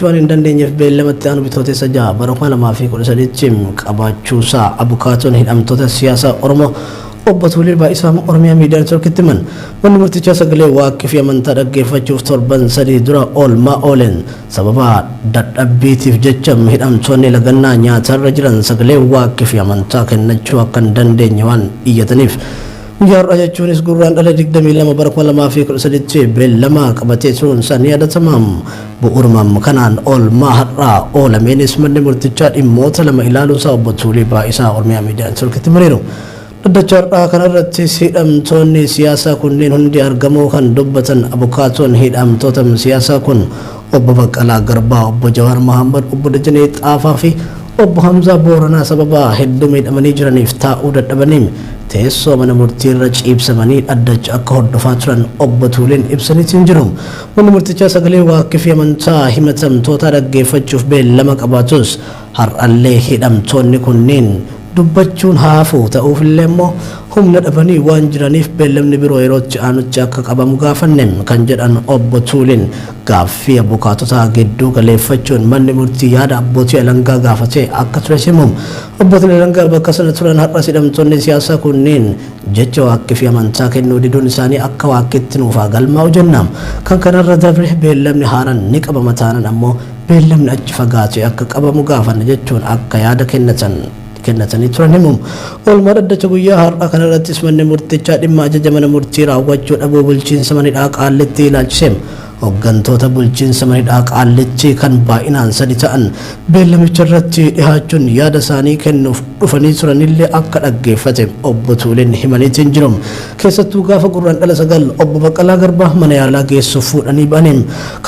Waan hin dandeenyeef beellamatti aanu Bitootessa 6 bara 2013tti qabaachuusaa abukaatoon hidhamtoota siyaasaa Oromoo Obbo Tuulii Baay'isaa Oromiyaa Miidiyaa Neetwoorkitti himan. Manni murtichaa sagalee waaqqii fi amantaa dhaggeeffachuuf torban 3 dura oolmaa ooleen sababa dadhabbiitiif jecha hidhamtoonni lagannaa nyaatarra jiran sagalee waaqqii fi amantaa kennachuu akka hin dandeenye waan iyyataniif guyyaa har'aa jechuunis Gurraandhala 22 bara 2013tti beellama qabatee turuun isaa ni yaadatama. Bu'uuruma kanaan oolmaa har'aa oolameenis manni murtichaa dhimmoota 2 ilaaluusaa Obbo Tuulii Baay'isaa Oromiyaa Miidiyaa Neetwoorkitti himaniiru. Dhaddacha har'aa kanarrattis hidhamtoonni siyaasaa kunneen hundi argamuu kan dubbatan abukaatoon hidhamtoota siyaasaa kun Obbo Baqqalaa Garbaa, Obbo Jawaar Mahaammad, Obbo Dajanee Xaafaa fi Obbo Hamzaa Booranaa sababa hedduu miidhamanii jiraniif taa'uu dadhabanii teessoo mana murtiirra ciibsamanii dhaddacha akka hordofaa turan Obbo Tuuliin ibsaniitiin jiru. Manni murtichaa sagalee waakkii fi amantaa himatamtootaa dhaggeeffachuuf beellama qabaatus har'allee hidhamtoonni kunniin dubbachuun haa hafu ta'uufillee immoo humna dhabanii waan jiraniif beellamni biroo yerootti aanutti akka qabamu gaafanne kan jedhan Obbo Tuuliin gaaffii abukaatotaa gidduu galeeffachuun manni murtii yaada abbootii alangaa gaafatee akka tures himu. Abbootiin alangaa bakka sana turan har'as hidhamtoonni siyaasaa kunniin jecha waakkii fi amantaa kennuu diduun isaanii akka waakkitti nuuf haa galmaa'u jenna. Kan kanarra dabre beellamni haaraan ni qabama taanan ammoo beellamni achi fagaatee akka qabamu gaafanna jechuun akka yaada kennatan kennatanii turan himu. Oolmaa dhaddacha guyyaa har'aa kanarrattis manni murtichaa dhimma ajaja mana murtii raawwachuu dhabuu bulchiinsa mana hidhaa Qaallitti ilaalchisee hooggantoota bulchiinsa mana hidhaa Qaallitti kan baay'inaan 3 ta'an beellamicha irratti dhihaachuun yaada isaanii kennuuf dhufanii turanillee akka dhaggeeffate Obbo Tuuliin himaniitiin jiru. Keessattuu gaafa Gurraandhala 9 Obbo Baqqalaa Garbaa mana yaalaa geessuuf fuudhanii ba'anii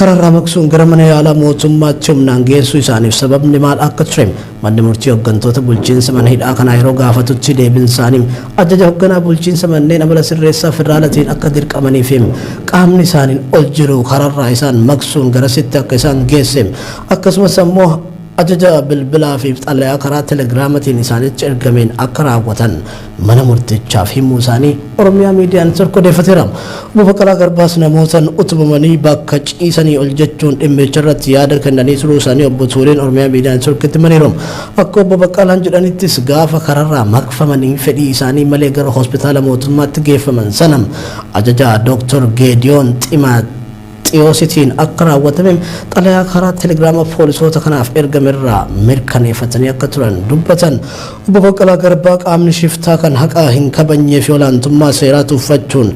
karaarraa maqsuun gara mana yaalaa mootummaatti humnaan geessuu isaaniif sababni maal akka ture manni murtii hooggantoota bulchiinsa mana hidhaa kanaa yeroo gaafatutti deebiin isaanii ajaja hoogganaa bulchiinsa manneen amala sirreessaa federaalatiin akka dirqamanii fi qaamni isaaniin ol jiru karaarraa isaan maqsuun garasitti akka isaan geesse akkasumas ammoo ajaja bilbilaa fi xalayaa karaa telegiraamatiin isaanitti ergameen akka raawwatan mana murtichaaf himuu isaanii Oromiyaa Miidiyaan Neetwoork odeeffateera. Obbo Baqqalaa Garbaas namootaan utubamanii bakka ciisanii ol jechuun dhimmicha irratti yaada kennanii turuu isaanii Obbo Tuuliin Oromiyaa Miidiyaa Neetwoorkitti himaniiru. Akka Obbo Baqqalaan jedhanittis gaafa kararraa maqfamanii fedhii isaanii malee gara hospitaala mootummaatti geeffaman sana ajaja Dr. Geediyoon Xiyoositiin akka raawwatame xalayaa karaa telegiraama poolisoota kanaaf ergamerraa mirkaneeffatanii akka turan dubbatan. Obbo Baqqalaa Garbaa qaamni shiftaa kan haqa hin kabajnee fi olaantummaa seeraa tuffachuun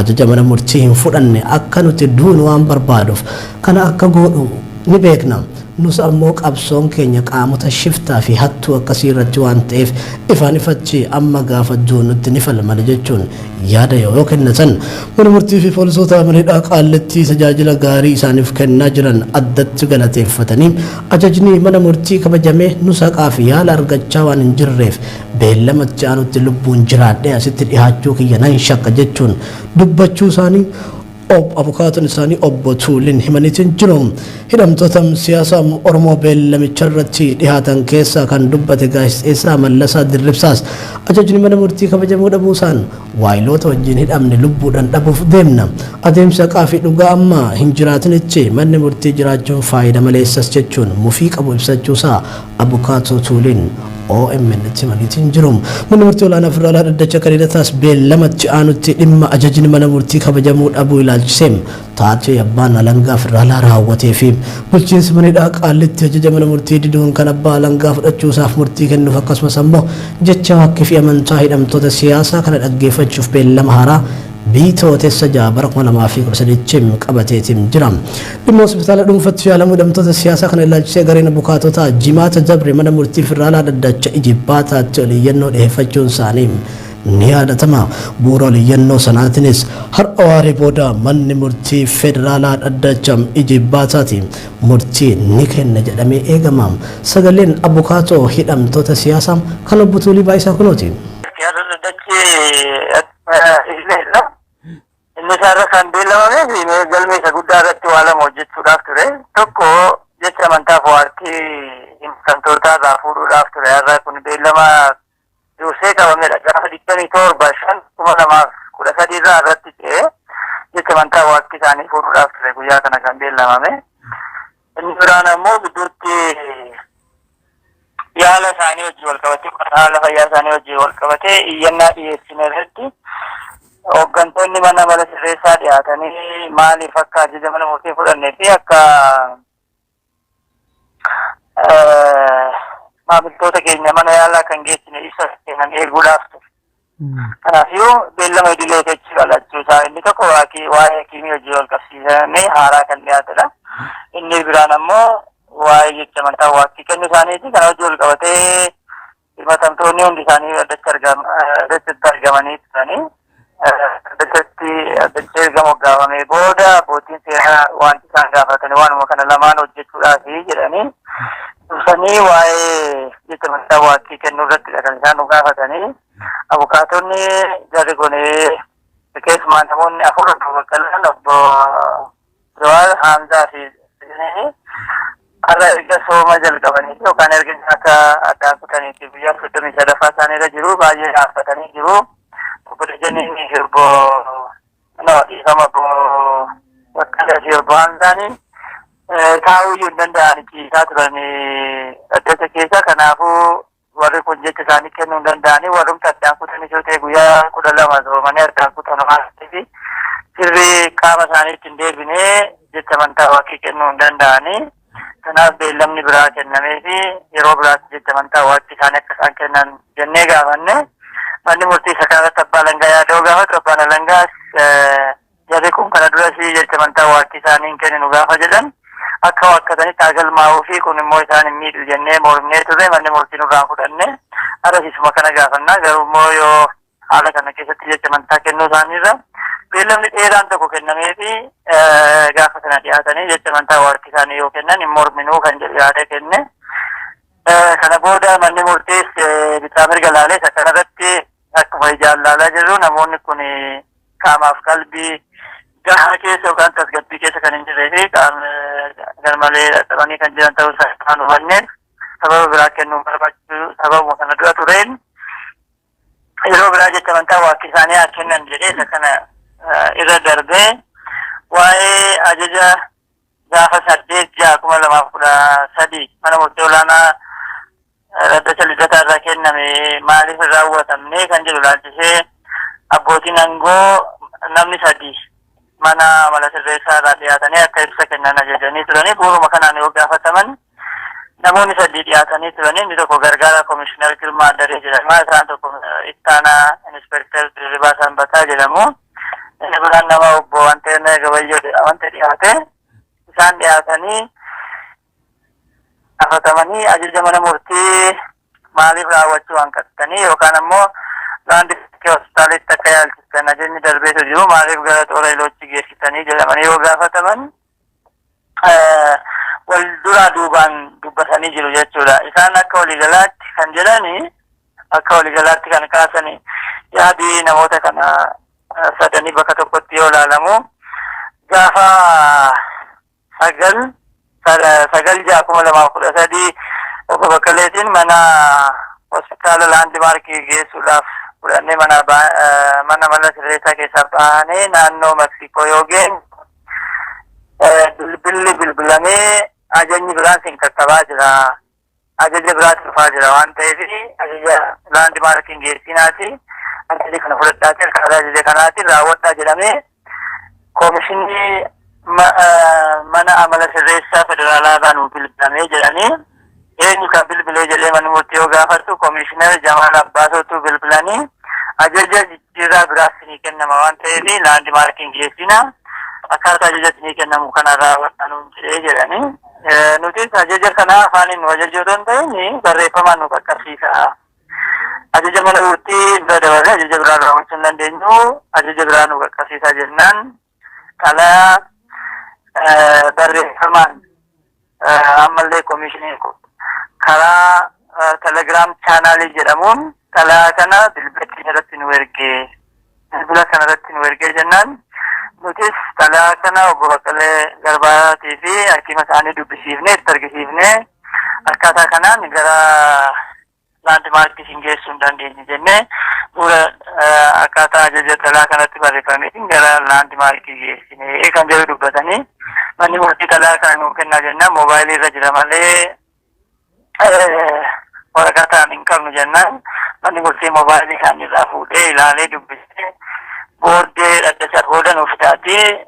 ajaja mana murtii hin fudhanne akka nuti duunu waan barbaaduuf kana akka godhu ni beekna. Nus ammoo qabsoon keenya qaamota shiftaa fi hattuu akkasii irratti waan ta'eef ifaan ifatti amma gaafa duunutti ni falmana jechuun yaada yoo kennatan mana murtii fi poolisoota mana hidhaa Qaallittii tajaajila gaarii isaaniif kennaa jiran addatti galateeffatanii ajajni mana murtii kabajamee nus haqaa fi yaala argachaa waan hin jirreef beellamatti aanutti lubbuun jiraadhee asitti dhihaachuu kiyya nan shakka jechuun dubbachuu isaanii abukaatoon isaanii Obbo Tuuliin himaniitiin jiru. Hidhamtoota siyaasaa Oromoo beellamicha irratti dhihaatan keessaa kan dubbate gaazexeessaa Mallasaa Dirribsaas ajajni mana murtii kabajamuu dhabuusaan waayiloota wajjin hidhamne lubbuudhaan dhabuuf deemna. Adeemsa haqaa fi dhugaa amma hin jiraatinitti manni murtii jiraachuun faayida maleessas jechuun mufii qabu ibsachuusaa abukaatoo Tuuliin OMN tti himaniitiin jiru. Manni murtii olaanaa federaalaa dhaddacha Kaliilataas beellamatti aanutti dhimma ajajni mana murtii kabajamuu dhabuu ilaalchisee taatee abbaan alangaa federaalaa raawwatee fi bulchiinsi mana hidhaa Qaallitti ajaja mana murtii diduun kan abbaa alangaa fudhachuusaaf murtii kennuuf akkasumas ammoo jecha waakkii fi amantaa hidhamtoota siyaasaa kana dhaggeeffachuuf beellama haaraa Bitootessa 6 bara 2013 qabateetiin jira. Dhimma hospitaala dhuunfatti yaalamuu hidhamtoota siyaasaa kana ilaalchisee gareen abukaatotaa jimaata dabre mana murtii federaalaa dhaddacha Ijibbaataatti oliyyannoo dhiheeffachuun isaanii ni yaadatama. Bu'uura oliyyannoo sanaatiinis har'a waaree booda manni murtii federaalaa dhaddacha Ijibbaataati murtii ni kenna jedhamee eegama. Sagaleen abukaatoo hidhamtoota siyaasaa kan Obbo Tuulii Baay'isaa kunooti. Dhaddachi idileedha. Inni isaarra kan beellamamee fi galmee isa guddaa irratti waa lama hojjechuudhaaf ture. Tokko jecha amantaaf waaqii himatamtootaa irraa fuudhuudhaaf ture. Har'a kun beellama dursee qabamedha. Gaafa 27/5/2013 irraa irratti ce'ee jecha amantaa waaqii isaanii fuudhuudhaaf ture guyyaa kana kan beellamame. Inni biraan ammoo Ammoo gidduutti yaala isaanii wajjin wal qabatee, haala fayyaa isaanii wajjin wal qabatee iyyannaa dhiyeessine irratti hooggantoonni mana amala sirreessaa dhiyaatanii maaliif akka ajaja mana murtii fudhannee fi akka maamiltoota keenya mana yaalaa kan geessine ibsa kennan eeguudhaaf ture. Kanaafiyyuu beellama idilee jechuudha lachuu isaa. Inni tokko waa'ee hakiimii hojii wal qabsiisamee haaraa kan dhiyaatedha. Inni biraan ammoo waa'ee jecha amantaa waakkii kennuu isaaniiti. Kana hojii wal qabatee himatamtoonni hundi isaanii addatti argamanii turanii. Addatti addatti erga moggaafamee booda abbootiin seeraa wanti isaan gaafatanii waanuma kana lamaan hojjechuudhaafi jedhanii dhufanii waa'ee jecha amantaa waakkii kennuu irrattidha kan isaan nu gaafatanii. Abukaatonni jarri kun, keessumaa namoonni afur, Obbo Baqqalaan, Obbo Jawaar, Haamzaa fi har'a erga sooma jalqabanii yookaan erga nyaata addaan kutaniifi guyyaa 33ffaa isaaniirra jiru, baay'ee dhaabbatanii jiru. Obbo Dajaniin fi Obbo, no, dhiifama, Obbo Baqqalaa fi Obbo Haamzaanii taa'uu iyyuu hin danda'an, ciisaa turan dhaddacha keessa. Kanaafuu warri kun jecha isaanii kennuu hin danda'anii, warrumti addaan kutanis yoo ta'e guyyaa 12 soomanii addaan kutan waan ta'eef sirrii qaama isaaniitti hin deebinee jecha amantaa waaqii kennuu hin danda'anii. Kanaaf beellamni biraa kennamee fi yeroo biraatti jecha amantaa waaqii isaanii akka isaan kennan jennee gaafanne. Manni murtii isa kanarratti abbaa alangaa yaada'uu gaafatu, abbaan alangaas jarri kun kana duras jecha amantaa waaqii isaanii hin kenninu gaafa jedhan akka waakkatanitti haa galmaa'uu fi kun immoo isaan hin miidhu jennee mormnee turre. Manni murtii nurraa fudhanne. Arasiisuma kana gaafannaa, garuu immoo yoo haala kana keessatti jecha amantaa kennuu isaaniirra beellamni dheeraan tokko kennamee fi gaafa sana dhiyaatanii jecha amantaa waaqii isaanii yoo kennan hin morminuu kan jedhu yaada kenne. Kana booda manni murtiis bitaa mirga laalee isa kanarratti akkuma ijaan laalaa jirru namoonni kun qaamaaf qalbii gahaa keessa yookaan tasgabbii keessa kan hin jirree fi qaama garmalee dadhabanii kan jiran ta'uu isaa kan hubanneef sababa biraa kennuun barbaachisu, sababuma kana dura tureen yeroo biraa jecha amantaa waaqii isaanii haa kennan jedhee isa kana irra darbee, waa'ee ajaja gaafa 8/6/2013 mana murtii olaanaa dhaddacha Liddataa irraa kenname maaliif hin raawwatamne kan jedhu ilaalchisee abbootiin aangoo namni sadi mana amala sirreessaa irraa dhiyaatanii akka ibsa kennan ajajanii turanii. Bu'uuruma kanaan yoo gaafataman namoonni sadi dhiyaatanii turanii. Inni tokko gargaara Komishinar Girmaa Daree jedhama, isaan tokko ittaanaa Inspektar Dirribaa Sanbataa jedhamu, inni biraan nama Obbo Anteenee Gabayyoo jedhamanti dhiyaate. Isaan dhiyaatanii gaafatamanii ajaja mana murtii maaliif raawwachuu hanqattanii yookaan ammoo laandi hospitaalitti akka yaalchistan ajajni darbeetu jiru maaliif gara Xoora Iloochi geessitanii jedhamanii yoo gaafataman wal duraa duubaan dubbatanii jiru jechuudha. Isaan akka waliigalaatti kan jedhani, akka waliigalaatti kan kaasani, yaadi namoota kana sadanii bakka tokkotti yoo ilaalamu gaafa 9/9/2013 Obbo Baqqaleetiin mana hospitaala Laandimaarkii geessuudhaaf fudhannee mana mala sirreessaa keessaa baanee naannoo Meksikoo yoo geenyu bilbilli bilbilamee ajajni biraan sin qaqqabaa jira. Ajaja biraatu dhufaa jira waan ta'eef ajaja Laandimaarkiin geessinaati. Ajaja kana fudhadhaati, akkaataa ajaja kanaatiin raawwadhaa jedhamee koomishinii mana amala sirreessaa federaalaa irraa nuu bilbilamee jedhanii, eenyu kan bilbilee jedhee manni murtii yoo gaafatu Komishinar Jamaal Abbaasootu bilbilanii ajaja jijjiirraa biraas sinii kennama waan ta'eef Laandimaarkiin geessina, akkaataa ajaja sinii kennamu kana raawwadhaa nuun jedhee jedhanii, nutis ajaja kana afaaniin nu ajajuu otoo hin ta'in barreeffamaan nu qaqqabsiisa. Ajaja mana murtii bira dabarree ajaja biraa raawwachuu hin dandeenyu, ajaja biraa nu qaqqabsiisaa jennaan xalayaa barreeffamaan ammallee koomishiniin kun karaa Telegram chaanaalii jedhamuun xalayaa kana bilbila keenya irratti nu ergee, bilbila kana irratti nu ergee jennaan nutis xalayaa kana Obbo Baqqalee Garbaatii fi hakiima isaanii dubbisiifnee itti argisiifnee akkaataa kanaan gara Laandimaarkii isin geessuu hin dandeenye jennee bu'uura akkaataa ajaja xalayaa kanatti barreeffameetiin gara Laandimaarkii geessine kan jedhu dubbatanii. Manni murtii xalayaa kana nuu kennaa jennaan moobaayilii irra jira malee waraqataan hin qabnu jennaan manni murtii moobaayilii isaanii irraa fuudhee ilaalee dubbisee booddee dhaddacha booda nuuf taatee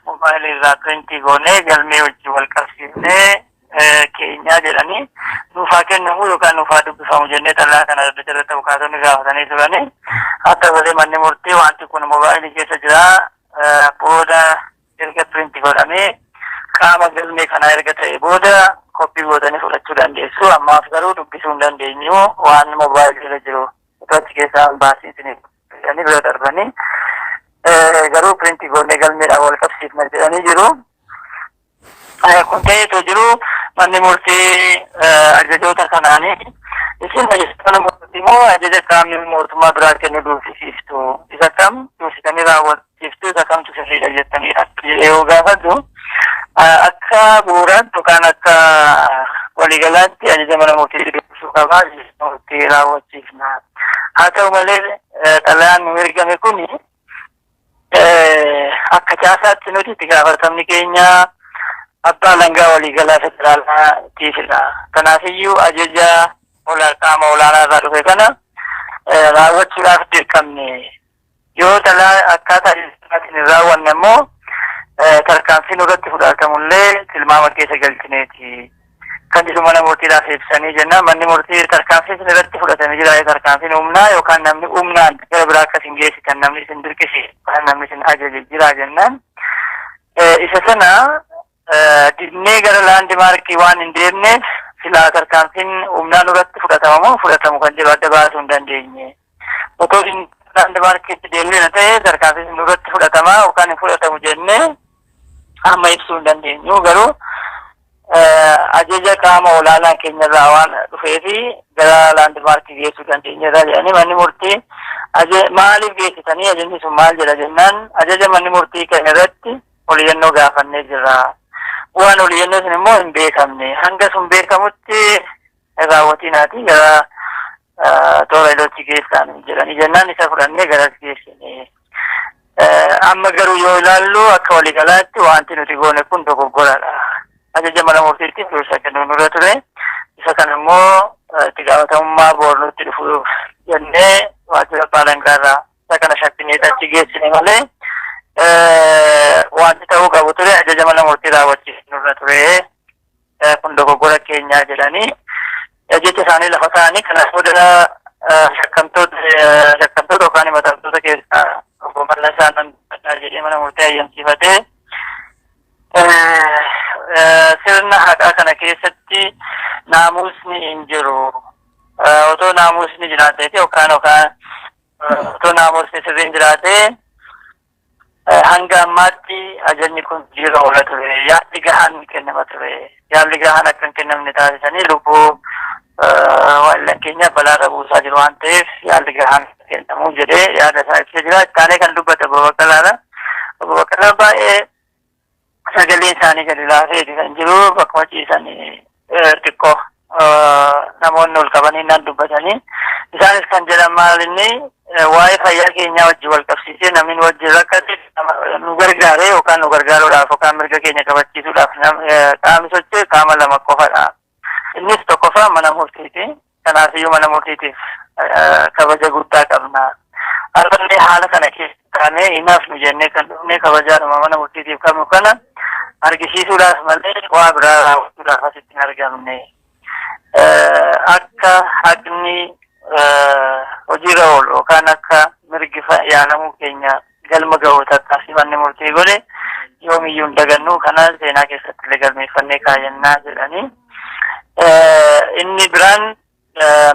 moobaayilii irraa piriintii goonee galmee wajjin wal qabsiifnee keenyaa jedhanii nuuf haa kennamu yookaan nuuf haa dubbifamu jennee xalayaa kana dhaddacha irratti abukaatonni gaafatanii turanii. Haa ta'u malee manni murtii wanti kun moobaayilii keessa jira, booda erga piriintii godhamee qaama galmee kanaa erga ta'e booda koppii gootanii fudhachuu dandeessu, ammaaf garuu dubbisuu hin dandeenyu, waan moobaayilii irra jiru otoo achi keessaa hin baasiin isiniif jedhanii bira darbanii, garuu piriintii goonee galmeedhaan wal qabsiifna jedhanii jiru. Kun ta'eetu jiru manni murtii ajajoota kanaanii isin ajajoota murtii moo ajaja qaamni mootummaa biraa kennu dursisiiftu, isa kam dursitanii raawwachiiftu, isa kamtu sirriidha jettanii akka jedhee yoo gaafatu, akka bu'uuraatti yookaan akka waliigalaatti ajaja mana murtii dursuu qabaa, murtii raawwachiifna. Haa ta'u malee xalayaan nu ergame kuni akka caasaatti nuti itti gaafatamni keenya abbaa alangaa waliigalaa federaalaatiifidha. Kanaafiyyuu ajaja qaama olaanaa irraa dhufe kana raawwachuudhaaf dirqamne. Yoo xalaa akkaataa isaatiin hin raawwanne immoo tarkaanfiin irratti fudhatamullee tilmaama keessa galchineeti. Kan jedhu mana murtiidhaaf ibsanii jennaan manni murtii tarkaanfiin isin irratti fudhatamee jira, tarkaanfiin humnaa yookaan namni humnaan gara biraa akka isin geessitan namni isin dirqisiisu yookaan namni isin ajaje jira jennaan, isa sana didnee gara Laandimaarkii waan hin deemneef silaa tarkaanfiin humnaa nurratti fudhatama moo fudhatamu kan jedhu adda baasuu hin dandeenye. Otoo hin Laandimaarkiitti deemnee ta'e tarkaanfiin nurratti fudhatama yookaan hin fudhatamu jennee amma ibsuu hin dandeenyu, garuu ajaja qaama olaanaa keenyarraa waan dhufee fi gara Laandimaarkii geessuu dandeenyeerra jedhanii, manni murtii maaliif geessitanii, ajajni sun maal jedha jennaan, ajaja manni murtii keenya irratti oliyyannoo gaafannee jirra. Bu'aan oliyyannoo sun immoo hin beekamne. Hanga sun beekamutti raawwatiinaati gara toora ilootti geessaan jedhanii jennaan isa fudhannee garas geessine. Amma garuu yoo ilaallu akka waliigalaatti wanti nuti goone kun dogoggoradha. Ajaja mana murtiitiif dursa kennuu nurra ture. Isa kana immoo itti gaafatamummaa boornutti dhufuuf jennee waajjira abbaa alangaarraa isa kana shakkinee achi geessine malee wanti ta'uu qabu ture ajaja mana murtii raawwachiisu nurra ture. Kun dogoggora keenyaa jedhanii jecha isaanii lafa kaa'anii, kana booda shakkamtoota yookaan himatamtoota keessaa obbo Mallasaa nan dubbadhaa jedhee mana murtii ayyamsiifatee, sirna haqaa kana keessatti naamusni hin jiru. Otoo naamusni jiraatee yookaan otoo naamusni sirriin jiraatee hanga ammaatti ajajni kun jira oola ture. Yaalli gahaan ni kennama ture. Yaalli gahaan akka hin kennamne taasisanii lubbuu waa'illan keenya balaarra buusaa jiru waan ta'eef yaalli gahaan kennamuu jedhee yaada isaa ibsee jira. Ittaanee kan dubbate obbo Baqqalaadha. Obbo Baqqalaan baay'ee sagaleen isaanii gadi laafeeti kan jiru, bakkuma ciisanii xiqqoo namoonni ol qabanii naan dubbatanii. Isaanis kan jedhan maal, inni waa'ee fayyaa keenyaa wajjin wal qabsiisee namni nu wajjin rakkate nu gargaaree yookaan nu gargaaruudhaaf yookaan mirga keenya kabachiisuudhaaf qaamni socho'e qaama lama qofadha. Innis tokkoffaa mana murtiiti. Kanaafiyyuu mana murtiitiif kabaja guddaa qabna. Har'allee haala kana keessa taanee hin hafnu jennee kan dhufne kabajaadhuma mana murtiitiif qabnu kana argisiisuudhaaf malee waa biraa raawwachuudhaaf asitti hin argamne. Akka haqni hojiirra oolu yookaan akka mirgi yaalamuu keenya galma ga'u tattaaffii manni murtii godhe yoomiyyuu hin dagannu, kana seenaa keessatti illee galmeeffannee kaayyannaa jedhanii. Inni biraan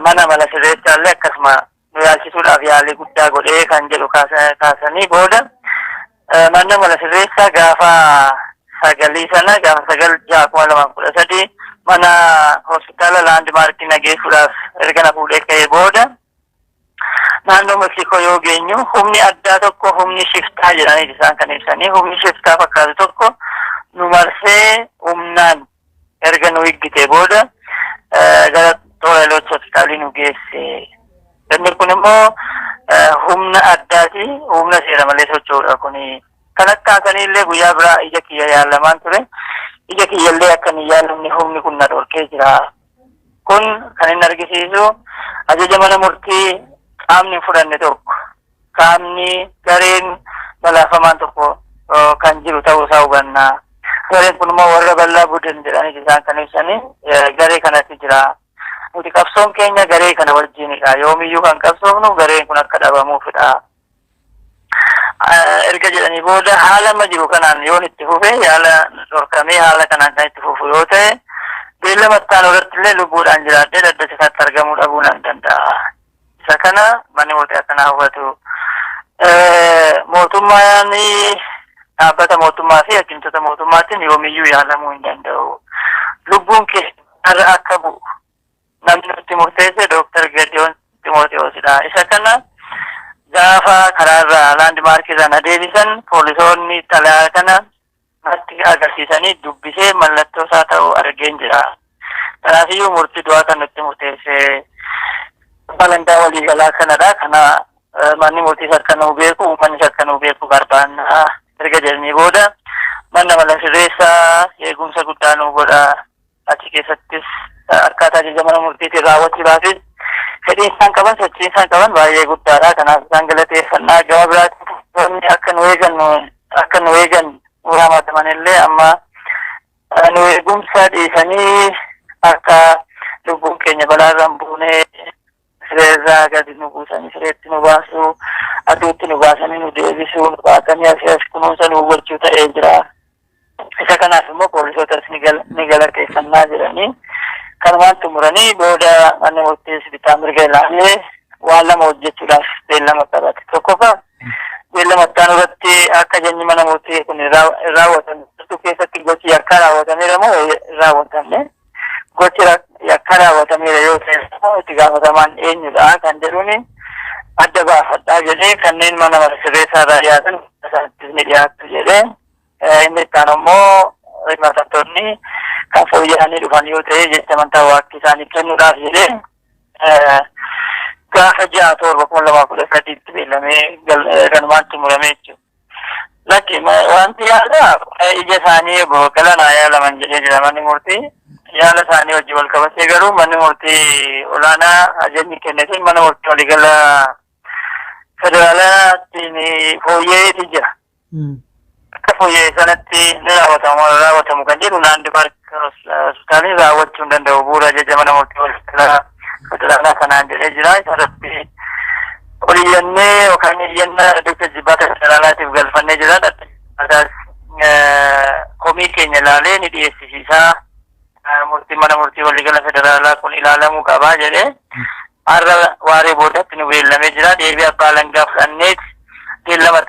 mana mala sirreessaallee akkasuma nu yaalchisuudhaaf yaalii guddaa godhee kan jedhu kaasanii, booda mana mala sirreessaa gaafa sagalii sana, gaafa 9/6/2013 mana hospitaala Laandimaarkii nageessuudhaaf erga na fuudhee ka'ee booda naannoo Meksikoo yoo geenyu humni addaa tokko, humni shiftaa jedhanii isaan kan ibsanii, humni shiftaa fakkaatu tokko nu marsee humnaan erga nu higgitee booda gara toora hospitaalii nu geesse. Inni kun immoo humna addaati, humna seera malee socho'udha kuni. Kanatti kaasanii illee guyyaa biraa ija kiyya yaalamaan ture. Ija kiyya illee akka hin yaalamne humni kun na dhorkee jira. Kun kan inni argisiisu ajaja mana murtii qaamni hin fudhanne tokko, qaamni gareen balaafamaan tokko kan jiru ta'uu isaa hubanna. Gareen kun immoo warra bal'aa budin jedhanii isaan kan ibsanii garee kanatti jira. Nuti qabsoon keenya garee kana wajjinidha. Yoomiyyuu kan qabsoofnu gareen kun akka dhabamuufidha. Erga jedhanii booda haala amma jiru kanaan yoon itti fufe, yaala dhorkamee haala kanaan kan itti fufu yoo ta'e, beellama itti aanu irratti illee lubbuudhaan jiraadhee dhaddacha isaatti argamuu dhabuu nan danda'a. Isa kana manni murtii akkanaa hubatu. Mootummaan dhaabbata mootummaa fi hakimtoota mootummaatiin yoomiyyuu yaalamuu hin danda'u. Lubbuun keenya akka bu'u namni nutti murteesse Dooktar Gediyoon Ximootewoosidha. Isa kana gaafa karaarraa laandimaarkii irraa na deebisan poolisoonni xalayaa kana natti agarsiisanii dubbisee mallattoo isaa ta'uu argeen jira. Kanaafiyyuu murtii du'aa kan nutti murteesse balandaa waliigalaa kanadha. Kana manni murtiis akka nuu beeku, uummannis akka nuu beeku barbaanna. Erga jedhanii booda manna mala sirreessaa eegumsa guddaa nuu godha. Achi keessattis akkaataa ajaja mana murtiitiin raawwachuudhaafis fedhiin isaan qaban, sochiin isaan qaban baay'ee guddaadha. Kanaaf isaan galateeffannaa. Gama biraatiin akka nu eegan akka nu eegan nu raamataman illee amma nu eegumsa dhiisanii akka lubbuun keenya balaarra hin buune sireerraa gadi nu buusanii sireetti nu baasu, aduutti nu baasanii nu deebisuu, nu baatanii asii as kunuunsa nu gochuu ta'ee jira. Isa kanaaf immoo poolisootas ni galateeffannaa jedhanii kanumaan xumuranii booda manni murtiis bitaa mirga ilaalee waan lama hojjechuudhaaf beellama qabate. Tokkoffaa, beellama itti aanu irratti akka ajajni mana murtii kun hin raawwatamne keessatti gochi yakkaa raawwatameera moo hin raawwatamne, gochi yakkaa raawwatameera yoo ta'e immoo itti gaafatamaan eenyudha kan jedhuuni adda baafadhaa jedhee, kanneen mana sirreessaa irraa dhiyaatan isaanittis ni dhiyaattu jedhee, inni itti aanu immoo himatamtoonni kan fooyya'anii dhufan yoo ta'e jecha amantaa waaqni isaanii kennuudhaaf jedhee gaafa 6/7/2013tti beellamee kanumaan xumuramee jechuudha. Lakki, wanti yaada ija isaanii Baqqalaa naa yaalaman jedhee jira manni murtii. Yaala isaanii wajjin wal qabatee garuu manni murtii olaanaa ajajni kenne sun mana murtii waliigala federaalaatiin fooyya'eeti jira. Akka fooyya'e sanatti ni raawwatamu raawwatamu kan jedhu Laandimaark hospitaaliin raawwachuu hin danda'u bu'uura ajaja mana murtii waliigala federaalaa kanaan jedhee jira. Isarratti oliyyannee yookaan iyyannaa dhaddacha jibbaata federaalaatiif galfannee jira. Dhaddacha komii keenya ilaalee ni dhiyeessisiisaa. Murtii mana murtii waliigala federaalaa kun ilaalamuu qabaa jedhee har'a waaree boodatti nu beellamee jira. Deebii abbaa alangaa fudhanneet beellama.